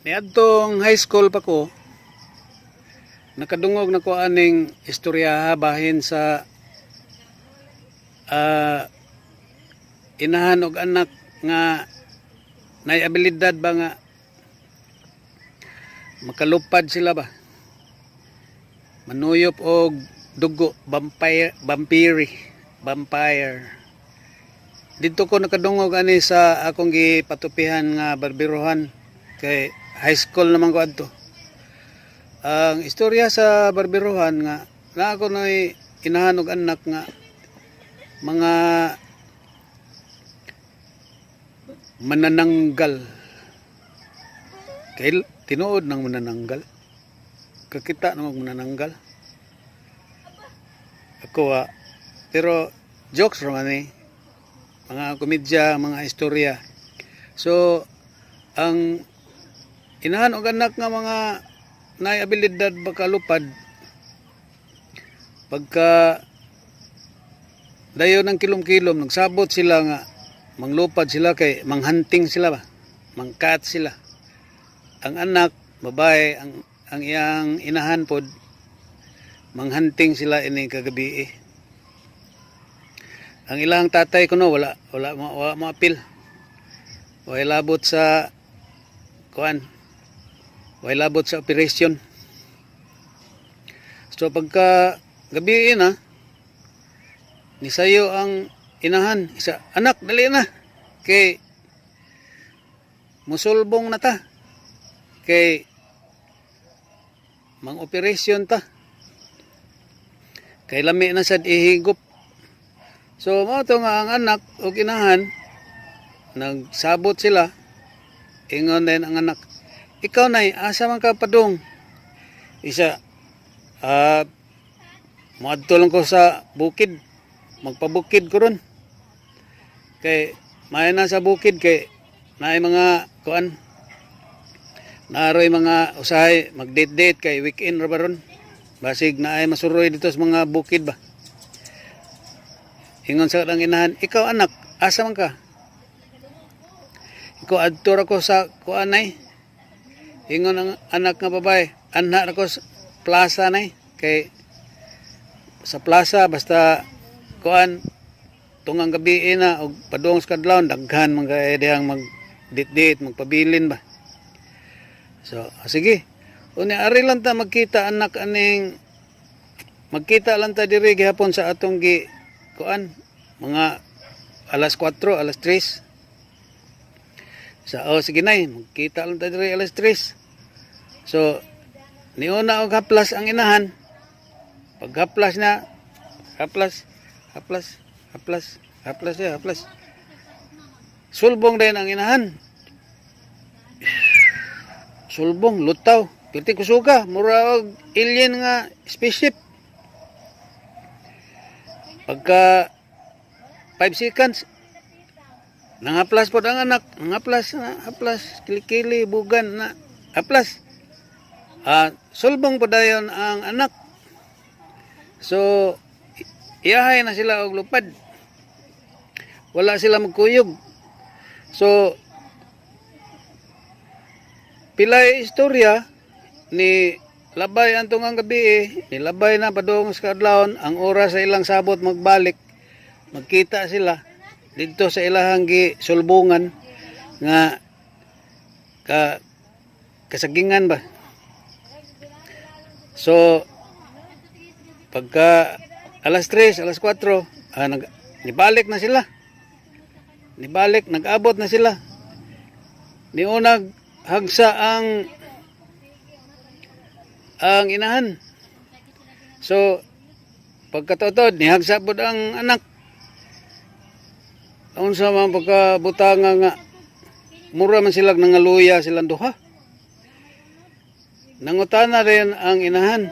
Niadtong high school pa ko, nakadungog na ko aning istorya bahin sa inahan og anak nga nay abilidad ba nga makalupad sila ba, manuyop og dugo, vampire, vampire, vampire. Didto ko nakadungog ani sa akong gipatupihan nga barberohan kay high school naman ko adto. Ang istorya sa barberohan nga naa kuno'y inahan og anak nga mga manananggal. Kay tinuod ng manananggal, kakita ng manananggal ako ah, pero jokes ra man eh, mga komedya, mga istorya. So ang inahan og anak nga mga naay abilidad makalupad, pagka dayon ng kilom-kilom, nagsabot sila nga manglupad sila kay manghunting sila ba, mangkat sila. Ang anak babae, ang iyang inahan pod, manghunting sila ini kagabi eh. Ang ilang tatay kuno wala maapil, wala labot sa kuan, wala labot sa operation. So pagka gabi na, nisayo ang inahan isa, "Anak, dali na kay musulbong na ta kay mang operation ta kay lami na sad ihigop." So mao to nga ang anak ug inahan nagsabot sila. Ingon din ang anak, "Ikaw, nay, asa man ka padung?" Isa, "Ah, moadto lang ko sa bukid, magpabukid ko ron kay may na sa bukid kay naay mga kuan, naaroy mga usahay mag-date date kay weekend ra ba ron, basig naay masuroy dito sa mga bukid ba." Ingon sa ang inahan, "Ikaw, anak, asa man ka?" "Ikaw, adto ra ko sa kuan, nay." Ingon ang anak nga babae, "Anha ra ko sa plaza, nay, kay sa plaza basta kuan tungang gabi na og padung sa kadlawon, daghan man kay dihang mag date date, magpabilin ba." So, "Ah, sige. Unya ari lang ta magkita, anak, aning magkita lang ta diri gihapon sa atong gi kuan mga alas 4, alas 3." Sa, "Oh, sige nay, magkita lang ta diri alas 3." So niuna og haplas ang inahan. Pag haplas na, haplas, haplas, haplas, haplas siya, haplas. Sulbong din ang inahan. Sulbong, lutaw. Pirti kusuga, mura og alien nga spaceship. Pagka 5 seconds, nangaplas po ang anak, nangaplas, na, haplas, kilikili, bugan na, haplas. Ah, sulbong po dayon ang anak. So, iyahay na sila og lupad. Wala sila magkuyog. So, pilay istorya ni labay ang tungang gabi eh, nilabay na padung sa kadlawon ang oras sa ilang sabot magbalik, magkita sila didto sa ilahang gi sulbungan nga ka kasagingan ba. So pagka alas 3, alas 4, nibalik na sila, nibalik, nag-abot na sila. Niunag hagsa ang inahan. So pagkatotod, nihagsa pod ang anak. Unsa man pagkabutanga nga mura man sila nangaluya silang duha. Nangutana rin ang inahan,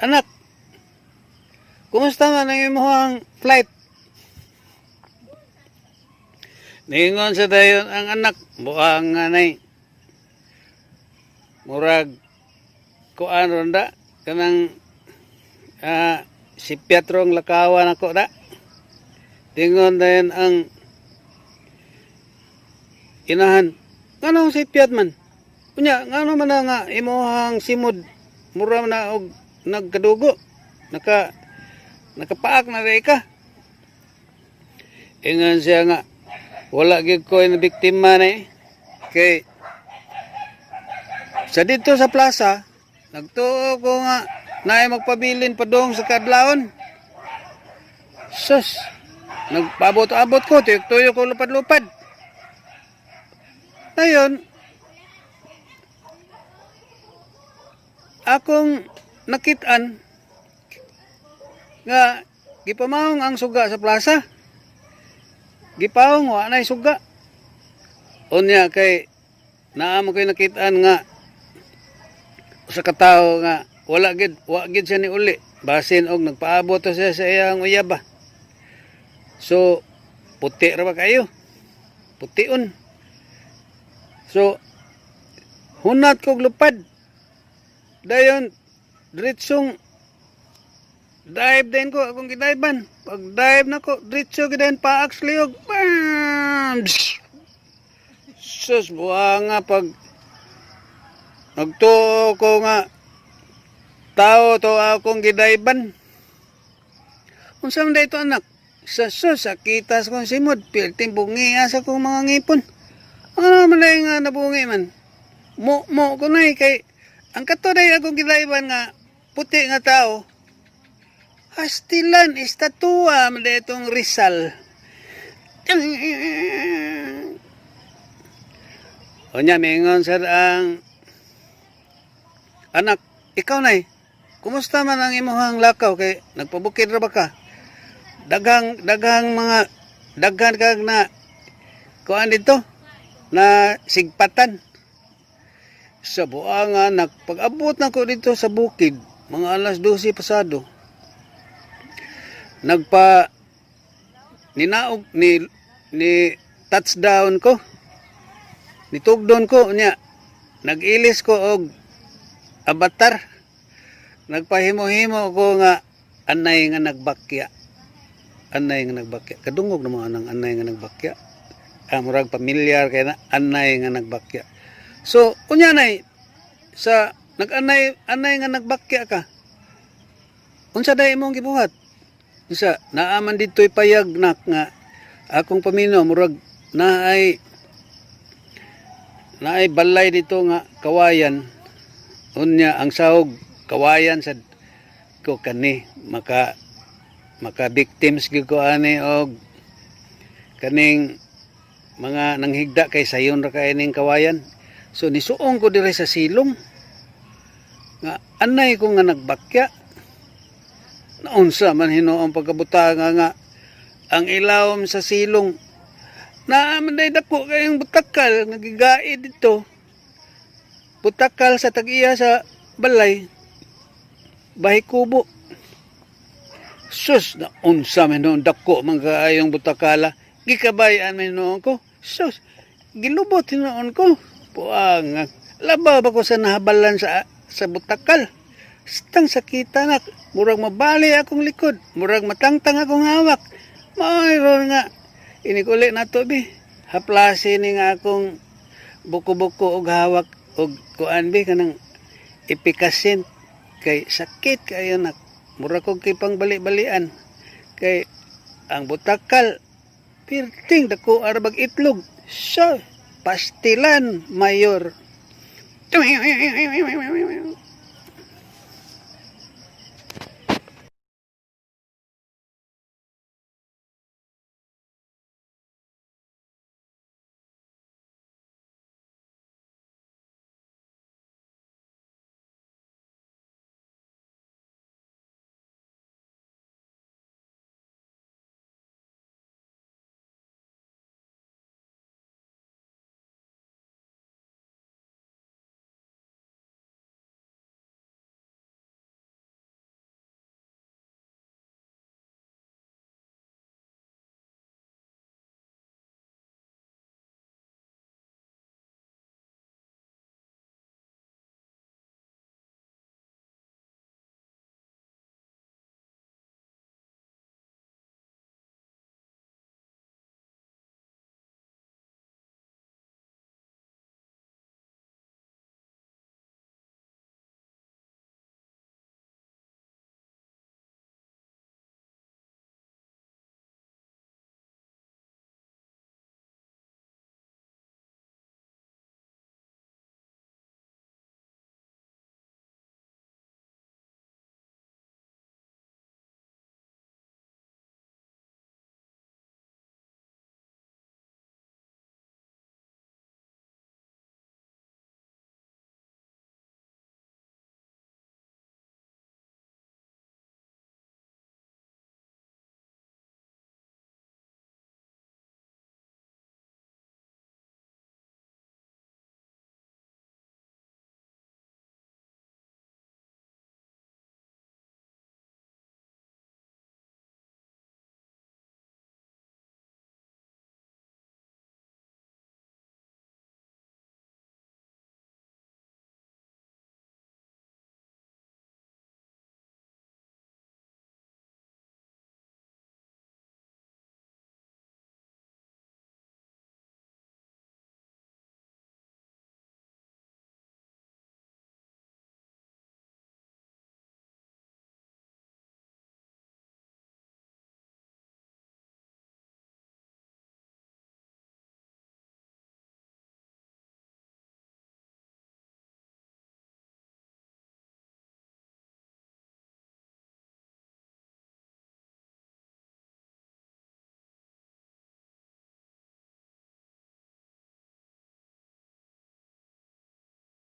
"Anak, kumusta man ang imong flight?" Ningon sa dayon ang anak, "Buang nga, nay. Murag kuan ronda kanang si Pietrong lakawan ako da." Tingon dayon ang inahan, "Nganong si Piat man?" Unya, ngano man na nga imuhang simod mura man na og nagkadugo? Nakapaak na rin ka. Ingon siya nga, wala gyud ko na biktima na eh. Kay sa dito sa plaza, nagtuo ko nga naay magpabilin padung sa kadlawon. Sus, nagpaabot-abot ko, tuyok-tuyok ko lupad-lupad. Dayon, akong nakitaan nga gipamahong ang suga sa plaza. Gipahong, wa na'y suga. Unya kay naa mo ko'y nakitaan nga usa ka tawo nga wala gid, wa gid siya ni uli. Basin og nagpaabot to siya sa iyang uyaba. So puti ra ba kayo? Pution. So hunat kog lupad. Dayon diretsong dive din ko akong gidayban. Pag dive na ko, diretso gid paak sa liog. Bam! Sus, buanga, pag nagtuo ko nga tao to akong gidayban. Unsa man ito, anak? Sa sus, sakita sa kong simod, pilting bungi sa akong mga ngipon. Ano man dahil nga nabungi man? Mo, mo ko na eh, kay ang kato dahil akong gidayban nga puti nga tao. Hastilan, estatua man dahil itong Rizal. Unya, mingon sir ang anak, ikaw na. Kumusta man ang imuhang lakaw kay nagpabukid ra ba ka? Daghang daghang mga daghan kag na kuan dito na sigpatan. Sa buang anak, pag-abot na ko dito sa bukid, mga alas 12 pasado. Nagpa ninaog ni ni touchdown ko. Nitugdon ko niya. Nag-ilis ko og avatar. Nagpahimo-himo ko nga anay nga nagbakya. Anay nga nagbakya. Kadungog na mga nang anay nga nagbakya. Ah, murag pamilyar kay na anay nga nagbakya. So, unya nay sa nag-anay anay nga nagbakya ka. Unsa day imong gibuhat? Unsa naa man didto'y payag nak nga akong paminaw, murag naay naay balay dito nga kawayan. Unya ang sahog kawayan sad ko, kani maka maka victims gyud ko ani og kaning mga nanghigda kay sayon ra kay ning kawayan. So nisuong ko dire sa silong nga anay ko nga nagbakya. Naunsa man hinuong pagkabutanga nga ang ilawom sa silong naa man day dako kayong butakal nga gigaid dito, butakal sa tag-iya sa balay, bahay kubo. Sus, na unsa man noon, dako man kaayong butakala. Gikabayan man noon ko. Sus, gilubot hinuon ko. Puang, labaw ba ko sa nahabalan sa butakal. Stang sakita na, murag mabali akong likod, murag matangtang akong hawak. Mayroon nga, inikuli na to bi. Haplasi ni nga akong buko-buko og hawak og kuan bi, kanang ipikasin kay sakit kayo nak, mura kog kay pang bali-balian kay ang butakal pirting dako arbag itlog. So pastilan mayor.